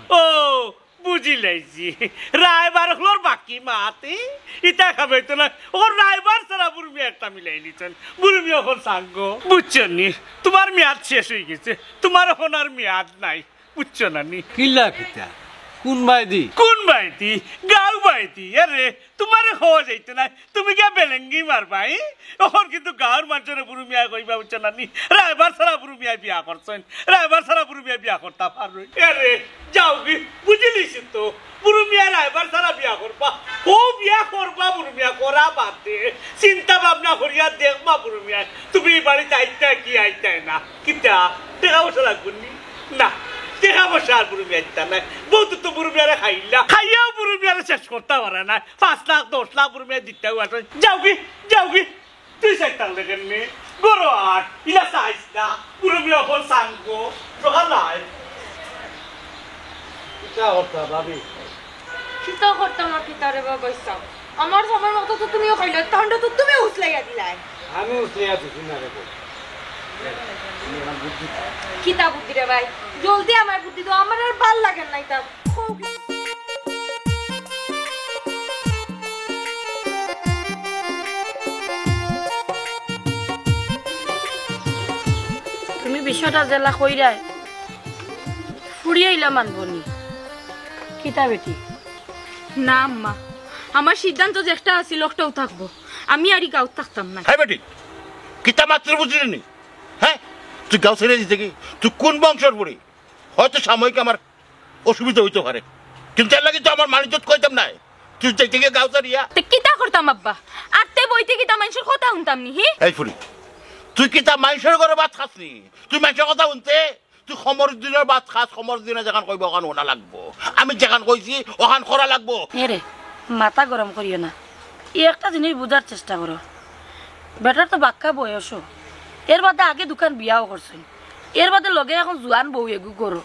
ও, বুঝিলাইছি। রায়বার অকলর বাকি মাতে, ইতা খাবাইতো না। ও রায়বার ছাড়া বুরু মিয়া একটা মিলাইলিছইন। বুরু মিয়া অখন চাঙ্গো। বুঝছো নি? তুমার মেয়াদ শেষ অইগেছে। তুমার অখন আর মেয়াদ নাই। বুঝছো নানি? কিলা কিতা? কুন বায়দি? কুন বায়দি? গাউ বায়দি। আরে, তুমারে কওয়া যাইতো নায়। তুমি গিয়া বেলেঙ্গি মারবায়, ই? অখন কিন্তু গাউর মানষরে বুরু মিয়ায় কইবা, বুঝছো নানি? রায়বার ছাড়া বুরু মিয়ায় বিয়া করছইন। রায়বার ছাড়া বুরু মিয়ায় বিয়া করতা পারইন। আরে, যাওগি, বুঝিলিছি তো। বুরু মিয়ায় রায়বার ছাড়া বিয়া করবা। ও বিয়া করবা বুরু মিয়া, করা বাদে। চিন্তা ভাবনা করিয়া দেখবা বুরু মিয়ায়। তুমি ই বাড়িত আইতায় কি আইতায় না। কিতা? টেকা পয়সা লাগবো নি? না। টেকা পয়সা আর বুরু মিয়ায় দিতা নায়। বউত তো বুরু মিয়ারে খাইলা। খাইয়াও বুরু মিয়ারে শেষ করতা পারে নায়। পাঁচ লাখ, দশ লাখ বুরু মিয়ায় দিতাউ আছইন। যাওগি, যাওগি। তুই চাইতাম দেখেন নি, গরো আর, ইলা চাইস না, পুরো বিয়া হল সাঙ্গো, সকাল নাই। কিতা করতা, ভাবি? কিতা করতাম আর কিতা রে বাবা, ইসলাম? আমার সময় মতো তো তুমিও খাইলে, তাহলে তো তুমিও উছলাইয়া দিলাই। আমি উছলাইয়া দিছি না রে বউ। তুমি আমার বুদ্ধি দাও। কিতা বুদ্ধি রে ভাই? জলদি আমার বুদ্ধি দাও, আমার আর ভাল লাগে না ইতা। তুমি বিষয়টা যেলা কইরায়, ফুড়িয়ে ইলা মানবো নি। কিতা বেটি? না আম্মা, আমার সিদ্ধান্ত যেটা আছিল, ওটাউ থাকবো। আমি আর ই গাউত থাকতাম না। হ্যাঁ বেটি, কিতা মাতরে বুঝলি নি? হ্যাঁ, তুই গাউ ছেড়ে দিতে কি? তুই কোন বংশর ফুড়ি? হয়তো সাময়িক আমার অসুবিধা অইতো পারে, কিন্তু এর লাগি তো আমার মান ইজ্জত কইতাম নায়। তুই যাইতে গিয়া গাউ ছাড়িয়া। তে কিতা করতাম আব্বা? আটতে বইতে কিতা মাইনষর কথা হুনতাম নি, হি? এই ফুড়ি, তুই কিতা মাইনষর ঘরো ভাত খাস নি? তুই মাইনষর কথা হুনতে? তুই কমরুদ্দিনর ভাত খাস, কমরুদ্দিনে যেখান কইবো ওখান হুনা লাগবো। আমি যেখান কইছি ওখান করা লাগবো। এরে, মাথা গরম করিও না। ই একটা জিনিস বুঝার চেষ্টা করো। বেটার তো বাক্কা বয়সও। এর বাদে আগে দুখান বিয়াও করছইন। এর বাদে লগে এখন জুয়ান বউ এগু করো।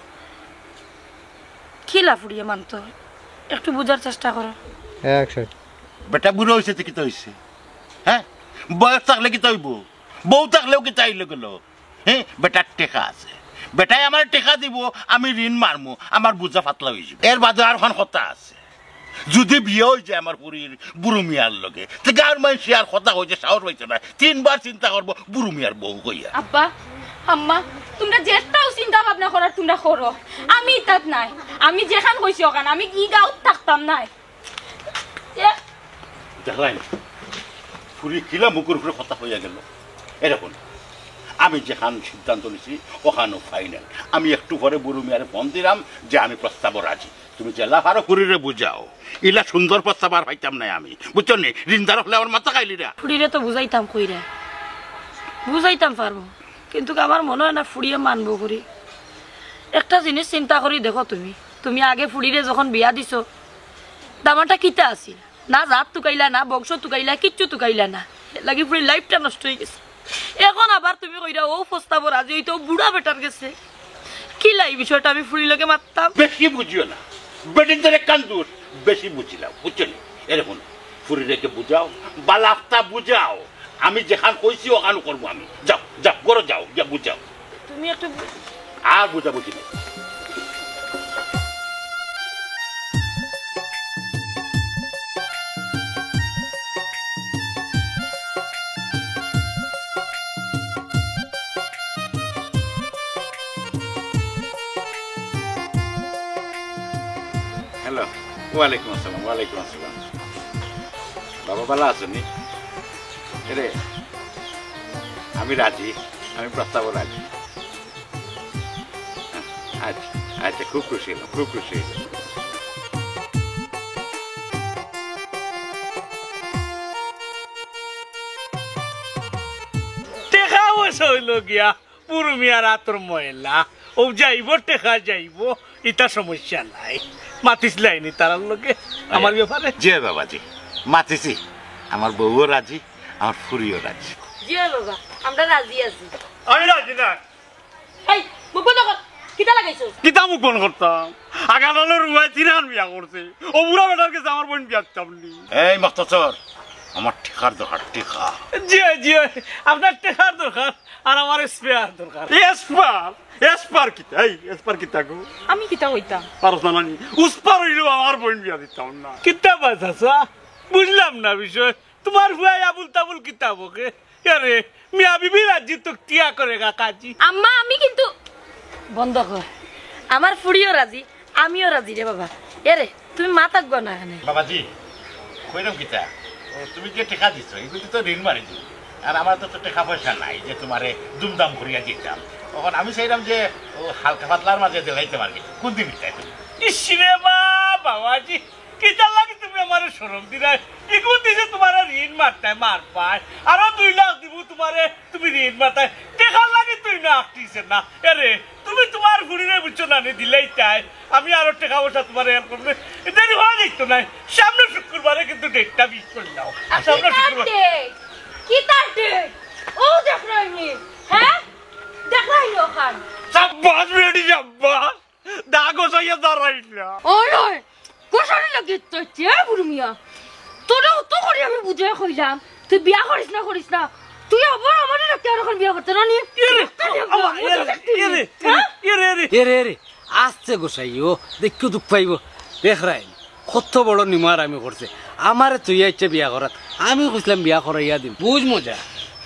কিলা ফুড়িয়ে মানতো? একটু বুঝার চেষ্টা করো। Action। বেটা বুড়া অইছে তো কিতা অইছে? হ্যাঁ? বয়স থাকলে কিতা অইবো? বউ থাকলেও কিতা অইলো গেলো? হ্যাঁ? বেটার টেকা আছে। বেটায় আমারে টেকা দিবো, আমি ঋণ মারমু, আমার বুঝা পাতলা অইযিবো। এর বাদে আর অখান কথা আছে। যুদি বিয়া অইযায় আমার ফুড়ির বুরু মিয়ার লগে, তে গাউর মাইনষে আর কথা কইতে সাহস পাইতো নায়। তিনবার চিন্তা করবো বুরু মিয়ার বউ কইয়া। আব্বা, আম্মা, তুমরা যেটাউ চিন্তা ভাবনা করার তুমরা করো, আমি ইতাত নাই। আমি যেখান কইছি ওখান, আমি ই গাউত থাকতাম নায়। এ- দেখলায় নি? ফুড়ি কিলা মুখর উপরে কথা কইয়া গেলো। এরে হুন, আমি যেখান সিদ্ধান্ত নিছি, ওখানউ final। আমি একটু পরে বুরু মিয়ারে ফোন দিরাম যে আমি প্রস্তাবো রাজি। তুমি যেলা পারো ফুড়িরে বুঝাও। ইলা সুন্দর প্রস্তাব আর পাইতাম নায় আমি। বুঝছো নি? ঋণদার অকলে আমার মাথা খাইলিরা। ফুড়িরে তো বুঝাইতাম কইরা। বুঝাইতাম পারমু। কিন্তুক আমার মনো অয় না ফুড়িয়ে মানবো করি। একটা জিনিস চিন্তা করি দেখো তুমি। তুমি আগে ফুড়িরে যখন বিয়া দিছো, দামানটা কিতা আছিল? না জাত তুকাইলা, না বংশ তুকাইলা, কিচ্ছু তুকাইলা না। এর লাগি ফুড়ির life টা নষ্ট অইগেছে। এখন আবার তুমি কইরা অউ প্রস্তাবো রাজি অইতে অউ বুড়া বেটার গেছে। কিলা ই বিষয়টা আমি ফুড়ির লগে মাততাম? বেশি বুঝিও না। বেটিন্তর একখান দোষ, বেশি বুঝিলাও, বুঝছো নি? এরে হুন, ফুড়িরে গিয়া বুঝাও, বালা আফতা বুঝাও। আমি যেখান কইছি ওখান করমু আমি। যাও, যাও, ঘরো যাও, গিয়া বুঝাও। তুমি একটু বু- আর বুঝাবুঝি নাই। হ্যালো, ওয়ালাইকুম আসসালাম, ওয়ালাইকুম আসসালাম। বাবা, ভালা আছো নি? এরে, আমি রাজি। আমি প্রস্তাবও রাজি। আচ্ছা, আচ্ছা, খুব খুশি হলাম, খুব খুশি হলাম। টেকা পয়সা অইলো গিয়া বুরু মিয়ার আতর ময়লা। ও যাইবো, টেকা যাইবো, ইতা সমস্যা নাই। মাতিছলায়নি তারার লগে আমার ব্যাপারে? জি বাবাজি, মাতিছি। আমার বউও রাজি, আমার ফুরিও রাজি। জি বাবা, আমরা রাজি আছি। আমি রাজি না। এই, মুখ বন্ধ কর। কিতা লাগাইছস? কিতা মুখ বন্ধ করতাম? আগাডালর রুয়াই তিনখান বিয়া করছে। ও বুড়া বেটার গেছে আমার বইন বিয়া দিতাম নি। এই মখতছর, আমার টেকার দরকার, টেকা। জি, জি, আপনার টেকার দরকার, আর আমার spare দরকার। Spare? Spare কিতা? এই, spare কিতা গো? আমি কিতা কইতাম? পারস না নানি? Spare অইলেও আমার বইন বিয়া দিতাম না। কিতা বা চাচা? বুঝলাম না বিষয়। তুমার ফুয়ায় আবুল তাবুল কিতা বকে? আরে, মিয়া বিবি রাজি তো কিয়া করেগা কাজী। আম্মা, আমি কিন্তু বন্ধ কর। আমার ফুড়িও রাজি, আমিও রাজি রে বাবা। এরে, তুমি মাত আগুয়াও না কেনে? বাবাজি, কইরাম কিতা? ও, তুমি যে টেকা দিছো, ইগুলি তো ঋণ মারি দিও। আর আমার তো, তো টেকা পয়সা নাই যে তুমারে দুমদাম করিয়া দিতাম। অখন আমি চাইরাম যে, ও, হালকা পাতলার মাঝে দিলাইতাম আর কি। কুনদিন দিতায় তুমি? ইস রে বা, বাবাজি, কিতার লাগি তুমি আমারে শরম দিরায়? ইগু দিছে তুমারে ঋণ মারতায়, মারবায়। আরো দুই লাখ দিমু তুমারে, তুমি ঋণ মারতায়। টেকার লাগি তুই না আটকিছে না। এরে, তুমি তুমার ফুড়িরে বুঝছো না নি, দিলাইতায়। আমি আরো টেকা পয়সা তুমারে help করমু। দেরি অওয়া যাইতো নায়। সামনে শুক্রবারে কিন্তু date-টা fix করি নাও। সামনে কিতার শুক্রবার। Date? কিতার date? ও দেখরায়নি, হ্যাঁ? দেখরায়নি অখান। সাব্বাস বেটি, সাব্বাস। দা গছাইয়া দাঁড়াইলা। ওই, ওই, গছানি লাগি তো, এ বুরু মিয়া। তোরে অত করি আমি বুঝাইয়া কইলাম, তুই বিয়া করিস না, করিস না। তুই আবার আমারে রাখি আর অখন বিয়া করতে না নি? এরে, আল্লাহ, এরে, এরে, এরে, হ্যাঁ? এরে, এরে। এরে, এরে, আস্তে গছাইও, দেখিও দুখ পাইবো। দেখরায়নি, কত বড় নিমার আমি করছে। আমারে তুই আইছে বিয়া করাত। আমি কইছিলাম বিয়া করাইয়া দিম। বুঝ মজা।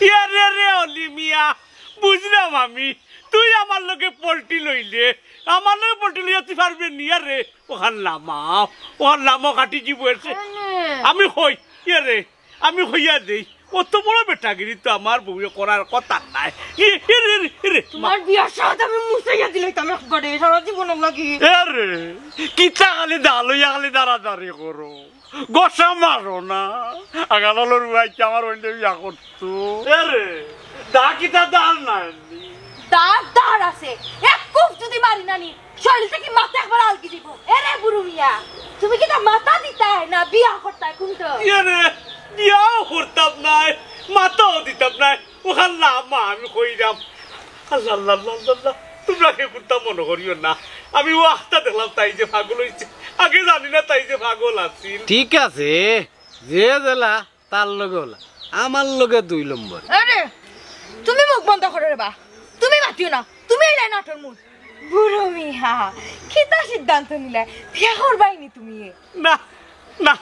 এরে, এরে, অলি মিয়া, বুঝলাম আমি। তুই আমার লগে পল্টি লইলে, আমার লগে পল্টি লইয়া তুই পারবে নি? আরে, অখান লামাও, অখান লামাও কাটি জীব এসে। কেনে? আমি কই, ইয়ে রে, আমি কইয়া দেই, অত বড় বেটাগিরি তো আমার বউয়ে করার কথা নায়। ইয়ে, ইয়ে রে, ইয়ে রে, ইয়ে রে, মা- তুমার বিয়ার সাথে আমি মুছাইয়া দিলাইতাম একবারে, সারা জীবনর লাগি। এ রে, কিতা খালি দা লইয়া খালি দাঁড়াদাঁড়ি করো? গছা মারো না। আগালালর উয়াইতে আমার অইলে বিয়া করতো। এ রে, দা কিতা দার নাই নি? দার, দার আছে। এক কুপ যদি মারি না নি, শরীর থাকি মাথা একবার আলগি দিব। এ রে বুরু মিয়া, তুমি কিতা মাথা দিতায় না বিয়া করতায় কুনটা? এ রে, বিয়াও করতাম নায়, মাথাও দিতাম নায়। অখান লামা আমি কইরাম। আল্লাহ, আল্লাহ, আল্লাহ, আল্লাহ, আল্লাহ। তুমরা কেউ কুন্তা মনো করিও না। আমি অউ আখতা দেখলাম তাই যে পাগল অইছে। আগে জানি না তাই যে পাগল আছিল। ঠিক আছে, যে যেলা তার লগে অলা, আমার লগে দুই নম্বর। আরে, তুমি মুখ বন্ধ করো রে বা। তুমি মাতিও না। তুমি এই লাইন আটর মুখ। বুরু মিয়া, কিতা সিদ্ধান্ত নিলায়? বিয়া করবায়নি তুমি? না, না,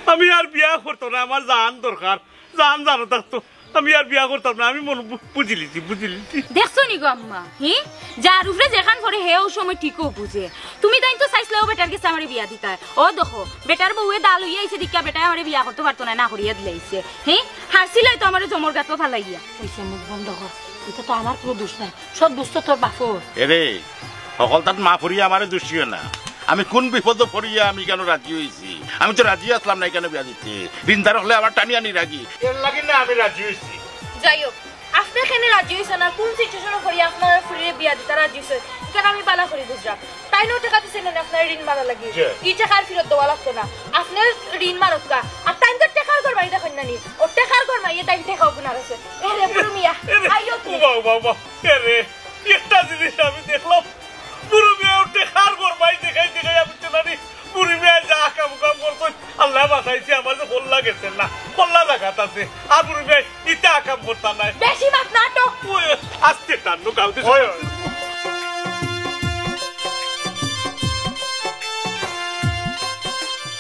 আমি আর বিয়া করতাম না, আমার জান দরকার, জান জানো থাকতো, আমি আর বিয়া করতাম না, আমি মনো বু-, বুঝিলিছি, বুঝিলিছি। দেখছো নি গো আম্মা, হি? যার উপরে যেখান পড়ে হে অউ সময় ঠিকও বুঝে। তুমি তাইন তো চাইছলায় অউ বেটার গেছে আমারে বিয়া দিতায়। অউ দেখো, বেটার বউয়ে দা লইয়া আইছে দেখিয়া বেটায় আমারে বিয়া করতো পারতো নায়, না করিয়া দিলাইছে। হি? হারছিলায় তো আমারে জমর গাতো ফালাইয়া। অইছে, মুখ বন্ধ কর, ইটা তো আমার কুনু দুষ নাই, সব দুষ তো তোর বাপর। এরে, হকলতাত মা ফুরিয়ে আমারে দুষিও না। আমি কুন বিপদো পড়িয়া আমি কেনে রাজি অইছি? আমি তো রাজি আছলাম না কেনে বিয়া দিতে। ঋণদার অকলে আমার টানি আনি রাখি। এর লাগি না আমি রাজি অইছি। যাই হোক, আপনে কেনে রাজি অইছইন আর কুন situation-ও পড়িয়া আপনার ফুরিরে বিয়া দিতা রাজি অইছইন, ইখান আমি ভালা করি বুঝরাম। তাইন অউ টেকা দিছইন না আপনার ঋণ মারা লাগি। জি। ই টেকা আর ফিরত দেওয়া লাগতো না। আপনে ঋণ মারউক্কা। আর তাইন তো টেকার ঘর মাই দেখইন না নি। অউ টেকার ঘর মাইয়ে তাইন টেকাও গুনা রাখছে। এরে বুরু মিয়া, এরে, আইও তুই। উবা, উবা, উবা। এরে, একটা জিনিস আমি দেখলাম, বুরু মিয়া অউ টেকার ঘর মাই দেখাই দেখাই আমি তো নানি, বুরু মিয়া যে আকাম উকাম করছইন, আল্লায় বাঁচাইছে, আমার যে কল্লা গেছে না, কল্লা জাগাত আছে। আর বুরু মিয়া ইতা আকাম করতা নায়। বেশি মাত না তো। ওই, আস্তে টানো, গাউতে ওই,